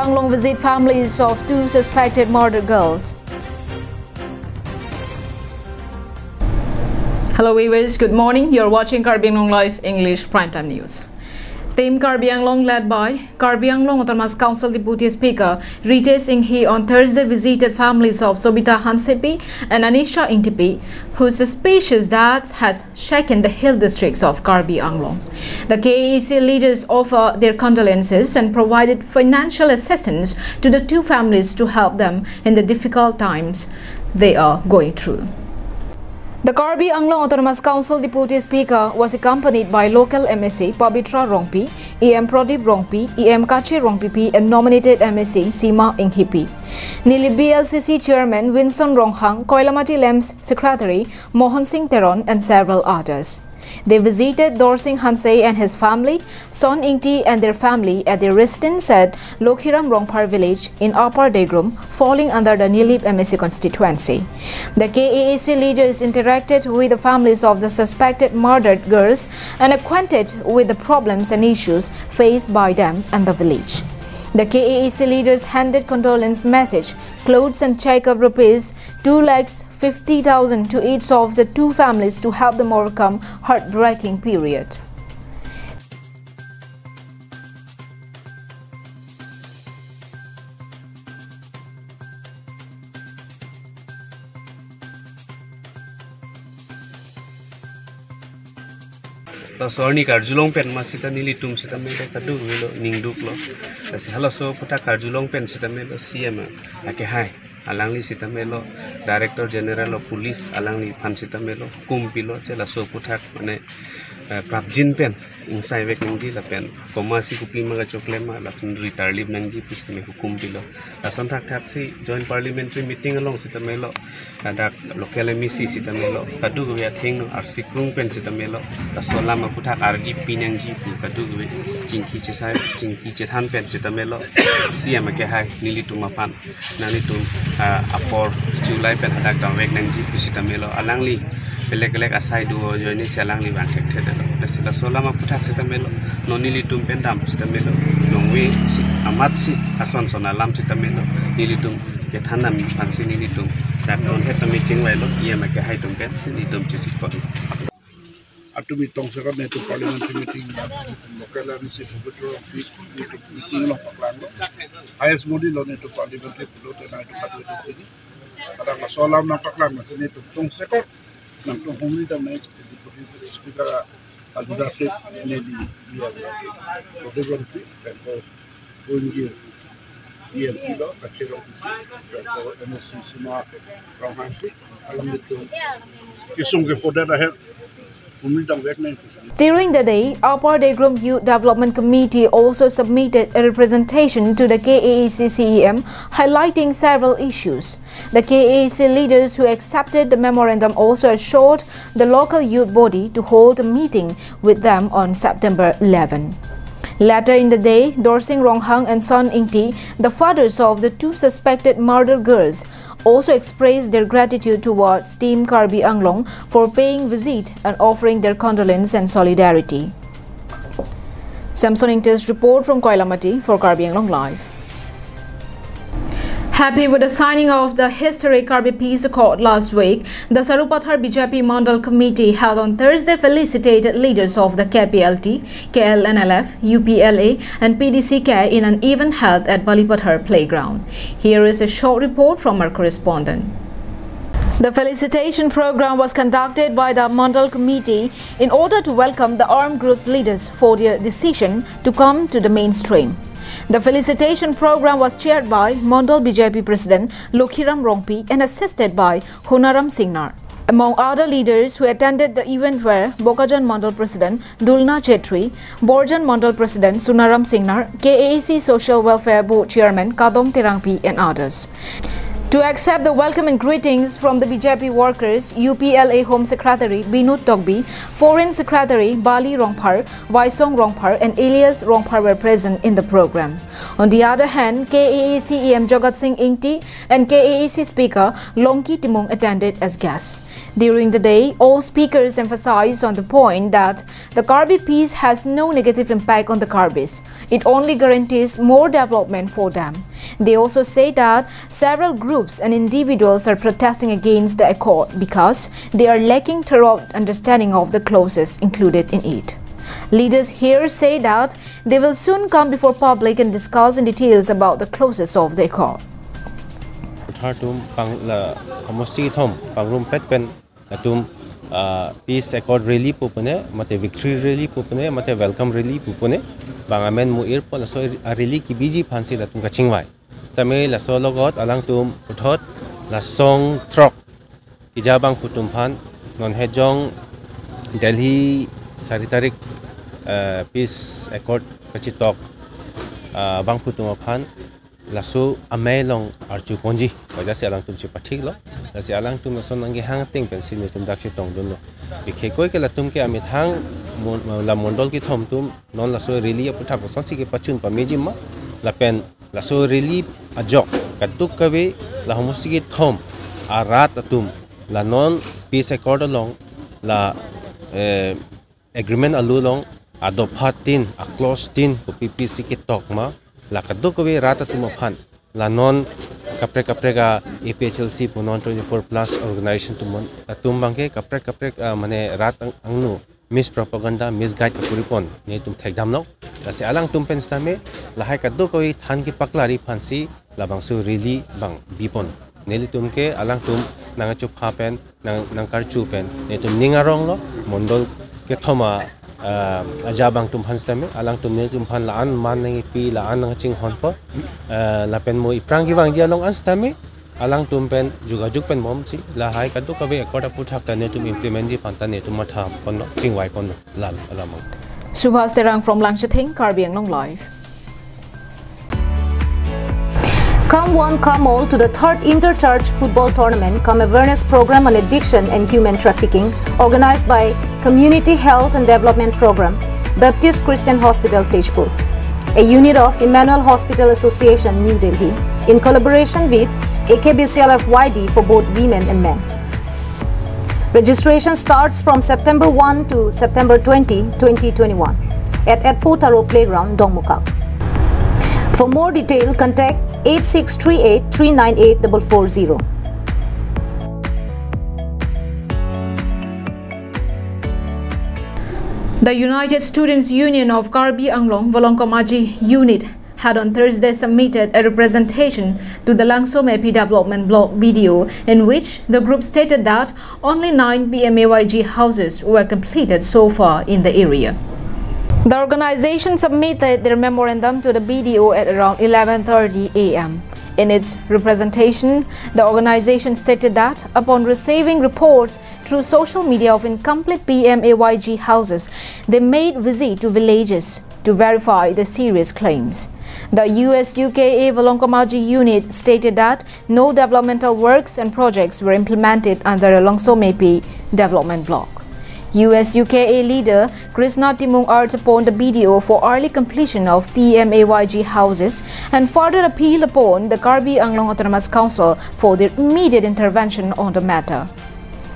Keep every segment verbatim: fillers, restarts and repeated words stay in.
Anglong visit families of two suspected murdered girls. Hello viewers, good morning. You're watching Karbi Anglong Live English Primetime News. Team Karbi Anglong led by Karbi Anglong Autonomous Council Deputy Speaker Ritesh Enghi on Thursday visited families of Sobita Hansepi and Anisha Ingtipi, whose suspicious death has shaken the hill districts of Karbi Anglong. The K A A C leaders offer their condolences and provided financial assistance to the two families to help them in the difficult times they are going through. The Karbi Anglong Autonomous Council Deputy Speaker was accompanied by local M A C Pabitra Rongpi, E M Pradip Rongpi, E M Kache Rongpipi, and nominated M A C Sima Inghipi. Nilip B L C C Chairman Winson Ronghang, Koilamati LAMPS Secretary Mohan Singh Teron, and several others. They visited Dorsing Hanse and his family, Son Ingti and their family at their residence at Lokhiram Rongphar village in Upper Degrum, falling under the Nilip M A C constituency. The K A A C leaders interacted with the families of the suspected murdered girls and acquainted with the problems and issues faced by them and the village. The K A A C leaders handed condolence message, clothes and check of rupees two lakhs fifty thousand to each of the two families to help them overcome heartbreaking period. Laso arni karjulong pen ma sita nelitum sita melo kadokave lo ningduklo. Lasi halaso aputhak karjulong pen sita melo C M akehai alangli sita melo Director General of Police alangliphan sita melo hukum pilo je laso aputhak mane, eh, prapjin pen ingsai vek nangji lapen komatsi kopima kachoklem ma latum ritarlip nangji pusi me hukum pilo. Lason thakthaksi Joint Parliamentary Meeting along sita melo ladak local M A C sita melo kadokave athengno arsikrung pen sita melo laso alam aputhak argi pi nangji pu kadokave chingki chesai chingki chethan pen sita melo C M akehai nelitum aphan nanglitum, ah, apor chulai pen hadak dam vek nangji pu sita melo alangli belek belek asai do ajoine si alangli vang thekthe detlo. Lasi laso alam aputhak sita melo non nelitum pen dam sita melo longvesi amatsi ason son alam sita melo nelitum kethan dam aphansi nelitum dak non het tame chingvailo, E M akehai atum pensi nelitum chesikpon. Atumi tongsekot nelitum parliamentary meeting, local M A C secretary of this meeting lo paklanglo. Highest body lo nelitum parliamentary pulote nelitum patu itu sini. Kadang laso alam nangpaklang nasi nelitum tongsekot nangtum humri dam nai Deputy Speaker a leadership neli dia program ti tempo Punjir, E M P lo, kachirong, M S C Sima Ronghangpi, alanglitum kesung ke fodet ahem, humri dam vek nang. During the day, Upper Degrum Youth Development Committee also submitted a representation to the K A A C C E M, highlighting several issues. The K A A C leaders who accepted the memorandum also assured the local youth body to hold a meeting with them on September eleven. Later in the day, Dorsing Ronghang and Son Ingti, the fathers of the two suspected murder girls, also expressed their gratitude towards Team Karbi Anglong for paying visit and offering their condolence and solidarity. Samson Ingti's report from Koilamati for Karbi Anglong Live. Happy with the signing of the historic Karbi Peace Accord last week, the Sarupathar B J P Mandal Committee held on Thursday felicitated leaders of the K P L T, K L N L F, U P L A and P D C K in an event held at Balipathar Playground. Here is a short report from our correspondent. The felicitation program was conducted by the Mandal Committee in order to welcome the armed groups leaders for their decision to come to the mainstream. The felicitation program was chaired by Mandal B J P President Lokhiram Rongpi and assisted by Honaram Singnar. Among other leaders who attended the event were Bokajan Mandal President Dulna Chetri, Borjan Mandal President Sunaram Singnar, K A A C Social Welfare Board Chairman Kadom Terangpi and others. To accept the welcome and greetings from the B J P workers, U P L A Home Secretary Binod Tokbi, Foreign Secretary Bali Rongphar, Waisong Rongphar and Elias Rongphar were present in the program. On the other hand, K A A C E M Jagat Singh Engti and K A A C Speaker Longki Timung attended as guests. During the day, all speakers emphasized on the point that the Karbi peace has no negative impact on the Karbis. It only guarantees more development for them. They also say that several groups and individuals are protesting against the accord because they are lacking thorough understanding of the clauses included in it. Leaders here say that they will soon come before public and discuss in details about the clauses of the accord. Puthot atum pang la homosti kethom pangrumpet pen latum ah, peace accord rally pu pune, mate victory rally pu pune, mate welcome rally pu pune, bang amen mu-irpo, laso a rally kebiji aphansi latum kachingvai. Tame laso alogot alangtum puthot la song throk keja abangphu atum aphan, non hejong Delhi sari tarik ah, peace accord kachetok ah, abangphu atum aphan laso amei along arju ponji, ojasi alangtum chepathiklo, lasi alangtum laso nangkehang ateng pensi netum dak chetongdunlo. Bikhe koi ke latum ke amethang mon-, la mondol kethom atum non laso rally aphuthak kosonsi kepachun pameji ma, lapen laso rally ajok kadokave la homosti kethom arat atum la non peace accord along la eh, agreement alu along adopha tin, aclause tin kopi pisi ketok ma, la kadokave rat atum aphan, la non kaprek kaprek a A P H L C pu non twenty-four plus organization atum, atum abangke kaprek kaprek ah, mane rat ang-, angno mispropaganda, misguide kakuri pon, netum thekdamlo. Lasi alangtum pen sitame lahai kadokave than kepaklari aphansi labangso rally abang bipon. Nelitum ke alangtum nangchopha pen, nang, nangkarchu pen, netum ning aronglo, mondol kethom a ah, aja abangtum aphan sitame, alangtum netum aphan la-an man nangkipi, la-an nangchinghonpo, ah, lapen mo iphrang kevangji along an sitame alangtum pen jogajog pen bomsi, lahai kadokave accord aphuthak ta netum implement ji aphan ta netum matha ponlo, chingvai ponlo, lalo alamang. Subhas Terang from Langchathing, Karbi Anglong Live. Come one, come all to the third Inter-Church Football Tournament cum awareness program on addiction and human trafficking, organized by Community Health and Development Program, Baptist Christian Hospital, Tezpur, a unit of Emmanuel Hospital Association, New Delhi, in collaboration with A K B C L F Y D for both women and men. Registration starts from September one to September twenty, twenty twenty-one, at Etpo Taro Playground, Dongmukak. For more detail, contact eight six three eight three nine eight double four zero. The United Students Union of Karbi Anglong Volongkom Aji Unit had on Thursday submitted a representation to the Langsomepi Development Block B D O, in which the group stated that only nine P M A Y G houses were completed so far in the area. The organization submitted their memorandum to the B D O at around eleven thirty A M. In its representation, the organization stated that upon receiving reports through social media of incomplete P M A Y G houses, they made visit to villages to verify the serious claims. The U S U K A Volongkom Aji unit stated that no developmental works and projects were implemented under the Langsomepi development block. U S U K A leader Krishna Timung urged upon the B D O for early completion of P M A Y G houses and further appeal upon the Karbi Anglong Autonomous Council for their immediate intervention on the matter.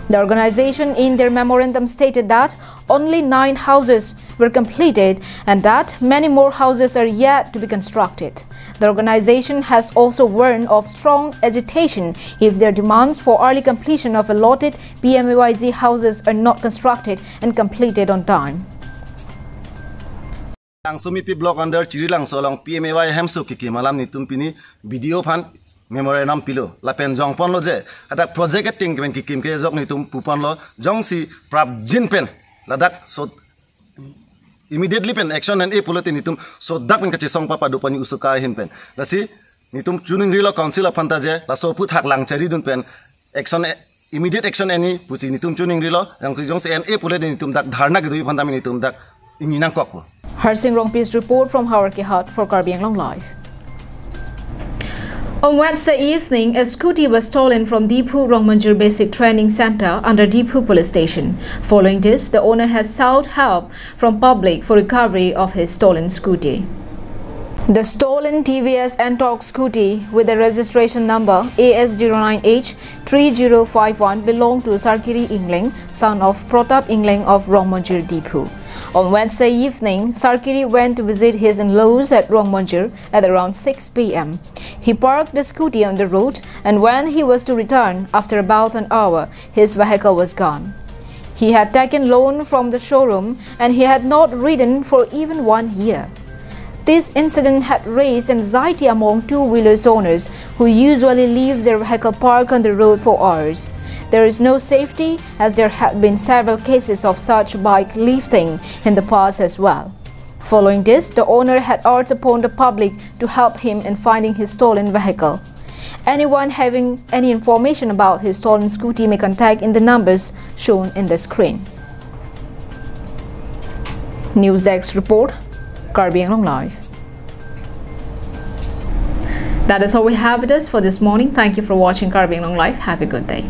The organization in their memorandum stated that only nine houses were completed and that many more houses are yet to be constructed. The organization has also warned of strong agitation if their demands for early completion of allotted P M A Y G houses are not constructed and completed on time. Langsomepi block under Chiri Langso along P M A Y hemso kekim alam netum pini B D O aphan memorandum pilo. Lapen jongponlo je, hadak project ateng pen kekim ke ajok netum puponlo, jongsi prapjin pen ladak so immediately pen action en-e pulote netum so dak pen kachesong papa do pani usuka ahin pen. Lasi netum chuningrilo council aphan ta je, laso aphuthak lang charidun pen action e-, immediate action en-e pusi netum chuningrilo, jongsi, jongsi en-e pulote netum dak dharna kedo aphan tame netum dak ingni nangkokpo. Harsing Rongpi's report from Howraghat for Karbi Anglong Live. On Wednesday evening, a scooty was stolen from Diphu Rongmonjir Basic Training Center under Diphu Police Station. Following this, the owner has sought help from public for recovery of his stolen scooty. The stolen T V S Ntorq scooty with the registration number A S zero nine H three zero five one belonged to Sarkiri Engleng, son of Pratap Engleng of Rongmonjir, Diphu. On Wednesday evening, Sarkiri went to visit his in-laws at Rongmonjir at around six p m. He parked the scooty on the road, and when he was to return after about an hour, his vehicle was gone. He had taken loan from the showroom and he had not ridden for even one year. This incident had raised anxiety among two-wheelers owners who usually leave their vehicle parked on the road for hours. There is no safety, as there had been several cases of such bike lifting in the past as well. Following this, the owner had urged upon the public to help him in finding his stolen vehicle. Anyone having any information about his stolen scooty may contact in the numbers shown in the screen. News Desk Report, Karbi Anglong Live. That is all we have with us for this morning. Thank you for watching Karbi Anglong Live. Have a good day.